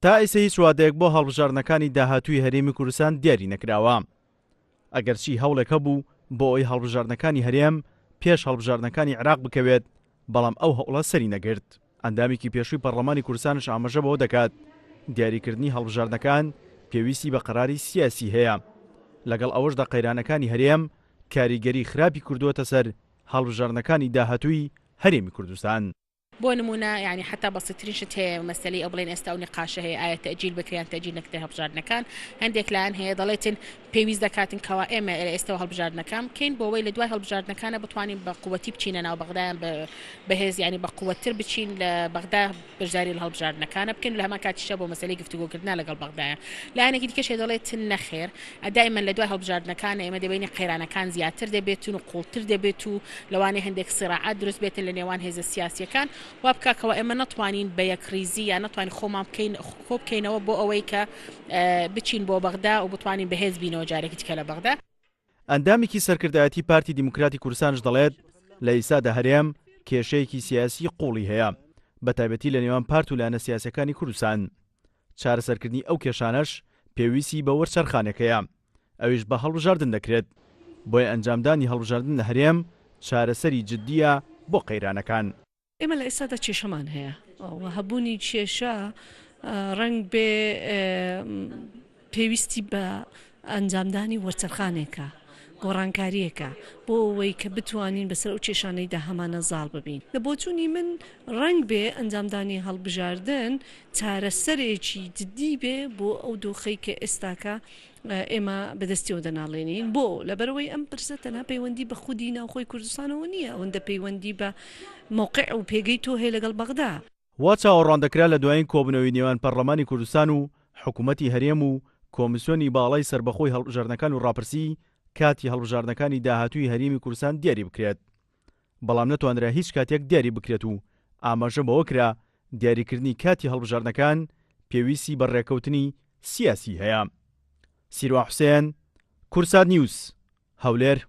تا ئیسە هیچ وادەیەک بۆ هەڵبژاردنەکانی داهاتووی هەرێمی کوردستان دیاری نەکراوە. ئەگەرچی هەوڵێک هەبوو بۆ ئەوەی هەڵبژاردنەکانی هەرێم پێش هەڵبژاردنەکانی عێراق بکەوێت، بەڵام ئەو هەوڵە سەری نەگرت. ئەندامێکی پێشووی پەڕڵەمانی کوردستانش ئاماژە بەوە دەکات، دیاریکردنی هەڵبژاردنەکان پێویستی بە قەراری سیاسی هەیە. لەگەڵ ئەوەشدا قەیرانەکانی هەرێم کاریگەری خراپی کردووەتە سەر هەڵبژاردنەکانی داهاتووی هەرێمی کوردستان. بۆ نموونە یانی حەتا بەسیترین شت هەیە مەسەلەی ئەو بڵێن ئێستا ئەو نیقاشە هەیە ئایا تەئجیل بکرێ یان تەئجیل نەکرێ هەڵبژاردنەکان هەندێک لایەن هەیە دەڵێتن پێویست دەکاتن کەوا ئێمە لە ئێستەوە هەڵبژاردنەکان بکەین بۆ ئەوەی لە دوای هەڵبژاردنەکانە بتوانین بە قوتی بچینە ناو بەغدا یان بە بەهێز یانی بە قوتتر بچین لە بەغدا بەشداری لە هەڵبژاردنەکانە بکەین لە هەمان کاتیشا بۆ مەسەلەی گفتوگۆکردنا لەگەڵ بەغدایە لایەنێکی دیکەش هەیە دەڵێتن نەخێر دایمەن لە دوای هەڵبژاردنەکانە ئێمە دەبینین قەیرانەکان زیاتر دەبێتن و قوڵتر دەبێت و لەوانەیە هەندێک سیراعات دروست بێتن لە نێوان هێزە سیاسیەکان وا بکا کەوا ئێمە نەتوانین بە یەکڕیزی یان نەتوانین خۆمان بکەین خۆ بکەینەوە بۆ ئەوەی کە بچین بۆ بەغدا و بتوانین بەهێز بینەوە جارێکی دیکە لە بەغدا. ئەندامێکی سەرکردایەتی پارتی دیموکراتی کوردستانش دەڵێت، لە ئیستادا هەرێم کێشەیەکی سیاسی قوڵی هەیە، بەتایبەتی لە نێوان پارت و لایەنە سیاسیەکانی کوردستان. چارەسەرکردنی ئەو کێشانەش پێویستی بە وەرچەرخانێک هەیە، ئەویش بە هەڵبژاردن دەکرێت، بۆیە ئەنجامدانی هەڵبژاردن لە هەرێم چارەسەری جددییە بۆ قەیرانەکان. ئێمە لە ئێستادا کێشەمان هەیە و هەبوونی کێشە ڕەنگبێ پێویستی بە ئەنجامدانی وەرچەرخانێکە، گۆڕانکارییەکە بۆ ئەوەی کە بتوانین بەسەر ئەو کێشانەیدا هەمانە زاڵ ببین. لە بۆچوونی من ڕەنگبێ ئەنجامدانی هەڵبژاردن چارەسەرێکی جدی بێ بۆ ئەو دۆخەی کە ئێستاکە ئێمە بەدەستیەوە دەناڵێنین. بۆ؟ لەبەرئەوەی ئەم پرسە تەنها پەیوەندی بە خودی ناوخۆی کوردستانەوە نییە، ئەوەندە پەیوەندی بە مەوقع و پێگەی تۆ هەیە لەگەڵ بەغدا. وا چاوەڕوان دەکرا لە دوایین کۆبوونەوەی نێوان پەرلەمانی کوردستان و حکوومەتی هەرێم و کۆمیسیۆنی باڵای سەربەخۆی هەڵبژاردنەکان و ڕاپرسی کاتی هەڵبژاردنەکانی داهاتووی هەرێمی کوردستان دیاری بکرێت بەڵام نەتوانرا هیچ کاتێک دیاری بکرێت و ئاماژە بەوە کرا دیاریکردنی کاتی هەڵبژاردنەکان پێویستی بە ڕێککەوتنی سیاسی هەیە. سیروان حوسێن، کوردسات نیوز، هەولێر.